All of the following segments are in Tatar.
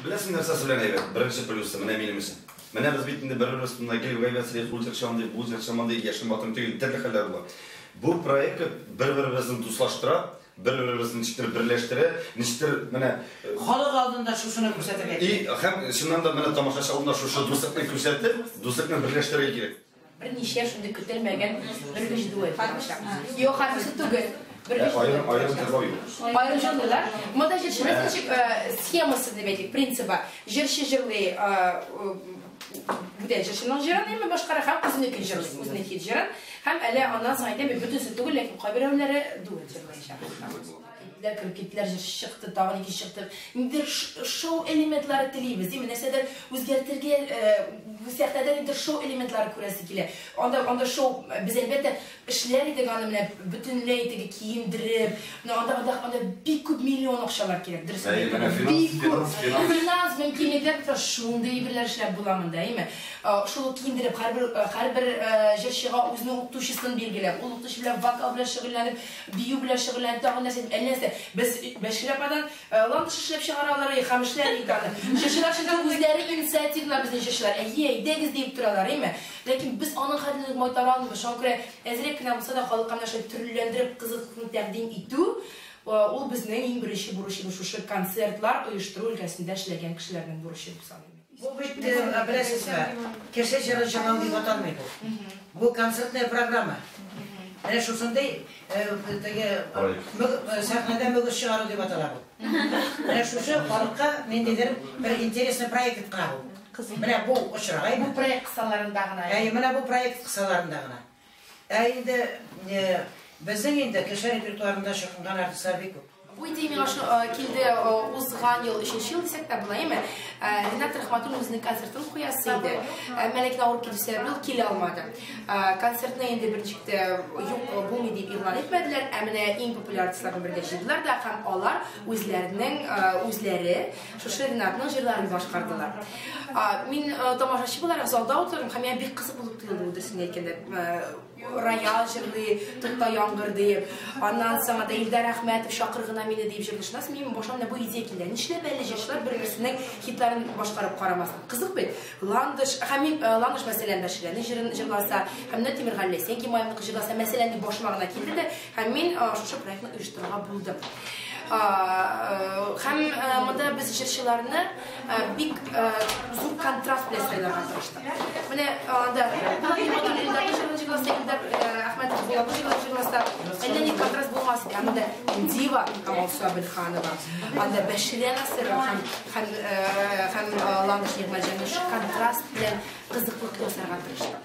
Беләсең нәрсәсе белән әйбәт? Беренче плюсы, менә минем өчен. Менә без бит инде бер-беребез турында гел гайбәт сөйлибез, ул җырчы андый, бу җырчы мондый, яшен батырым түгел, төрле хәлләр була. Бу проект бер-беребезне дуслаштыра, бер-беребезне ничектер берләштерә, ничектер менә Халык алдында шушыны күрсәтергә кирәк. И һәм чыннан да менә тамашачы алдында шушы дуслыкны күрсәтеп, дуслыкны берләштерергә кирәк. Берничә шундый көтелмәгән бер өч дуэт булачак. Юк, хәзерсе түгел. Бер өч Аерым аерым җырлау юк. Аерым җырлыйлар. Монда җырчы ничек схемасы дип әйтик, принцибы. Җырчы җырлый бүтән җырчының җырын әмма башкара һәм үзенекен җырлый, үзенең хит җырын. Һәм әле аннан соң әйтәм бит, бөтенесе түгел, ләкин кайберәүләре дуэт җырлаячак. Киттеләр, кереп киттеләр, җырчы чыкты, тагын икенче чыкты. Ниндидер шоу элементлары телибез, димме? Нәрсәдер үзгәртергә, бу сәхнәдә ниндидер шоу элементлары күрәсе килә. Анда, анда шоу, без әлбәттә эшләр идек аны менә бөтенләй теге киендереп, менә анда, анда, анда бик күп миллион акчалар кирәк, дөресен Әйе, менә әйтәм. финанс, Бик күп. финанс, финанс. Финанс мөмкинлекләр булса, шундый әйберләр эшләп була монда, әйеме? Шул ук киендереп, һәрбер, һәрбер җырчыга үзенең укытучысын билгеләп, ул укытучы белән вокал белән шөгыльләнеп, Бию белән шөгыльләнеп, тагын нәрсә, әллә нәрсә. Без Бәшир ападан ландыш эшләп чыгаралар и, һәм эшләр идек аны. Җырчылар чөнки үзләре инициативалар безнең җырчылар. Әйе, әйдәгез диеп торалар, әйме? Ләкин без аның хәтле үк майтара алмыйбыз. Шуңа күрә әзрәк кенә булса да халыкка менә шулай төрлеләндереп кызыклыкны тәкъдим итү, ул безнең иң беренче бурычыбыз, шушы концертлар оештыру өлкәсендә эшләгән кешеләрнең бурычы дип саныйм мин. Бу бит, беләсезме, кеше җырын җырлау дип аталмый бу. Бу концертная программа. Менә шушындый теге сәхнәдә мөгез чыгару дип атала бу. Менә шушы халыкка ниндидер бер интересный проект кына бу. Менә бу очрак. Бу проект кысаларында гына. Әйе, менә бу проект кысаларында гына. Ә инде безнең инде кеше репертуарында чокынган артистлар бик күп. Бу идея миңа шу килде узган ел, өченче ел дисәк тә була, әйеме? Ринат Рәхмәтуллин үзенең концертын куясы иде. Әмма ләкин авырып китү сәбәпле ул килә алмады. Концертны инде берничек тә юк, булмый дип игълан итмәделәр, ә менә иң популяр артистларны бергә җыйдылар да һәм алар үзләренең үзләре шушы Ринатның җырларын башкардылар. Мин тамашачы буларак залда утырдым һәм миңа бик кызык булып тоелды бу, дөресен әйткәндә. Рояль җырлый, Тукта яңгыр диеп. Аннан соң анда Илдар Әхмәтов Чакыр гына мине диеп җырлый. Шуннан соң минем башыма менә бу идея килде. Нишләп әле җырчылар бер-берсенең хитларын башкарып карамасын? Кызык бит. Ландыш һәм мин Ландыш, мәсәлән, Бәширәнең җырын җырласа, һәм менә Тимергали Ләйсән Гимаевныкы җырласа, мәсәлән, дип башыма гына килде дә, һәм мин шушы проектны оештырырга булдым. Һәм монда без җырчыларны бик зур контраст белән сайларга тырыштык. Менә анда Булат Нигъмәтуллин Илдарның җырын җырласа, Илдар Әхмәтов Булатның җырын җырласа, әллә ни контраст булмас иде. Ә монда Дива һәм Алсу Әбелханова, анда Бәширә Насырова һәм һәм һәм Ландыш Нигъмәтҗанова шушы контраст белән кызыклык ясарга тырыштык.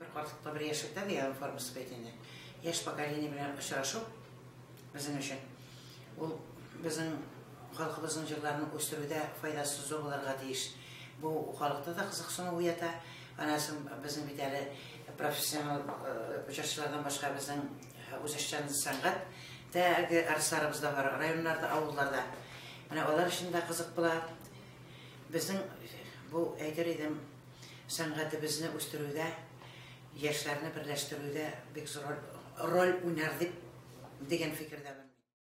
Бер картлыкта бер яшьлектә дигән формасы бит инде. Яшь поколение белән очрашу безнең өчен ул безнең халкыбызның җырларын үстерүдә файдасы зур булырга тиеш. Бу халыкта да кызыксыну уята. Аннан соң безнең бит әле профессионал җырчылардан башка безнең үзешчән сәнгать тәге артистларыбыз да бар районнарда, авылларда. Менә алар өчен дә кызык була. Безнең бу әйтер идем, сәнгатебезне үстерүдә, яшьләрне берләштерүдә бик зур роль уйнар дип дигән фикердәмен.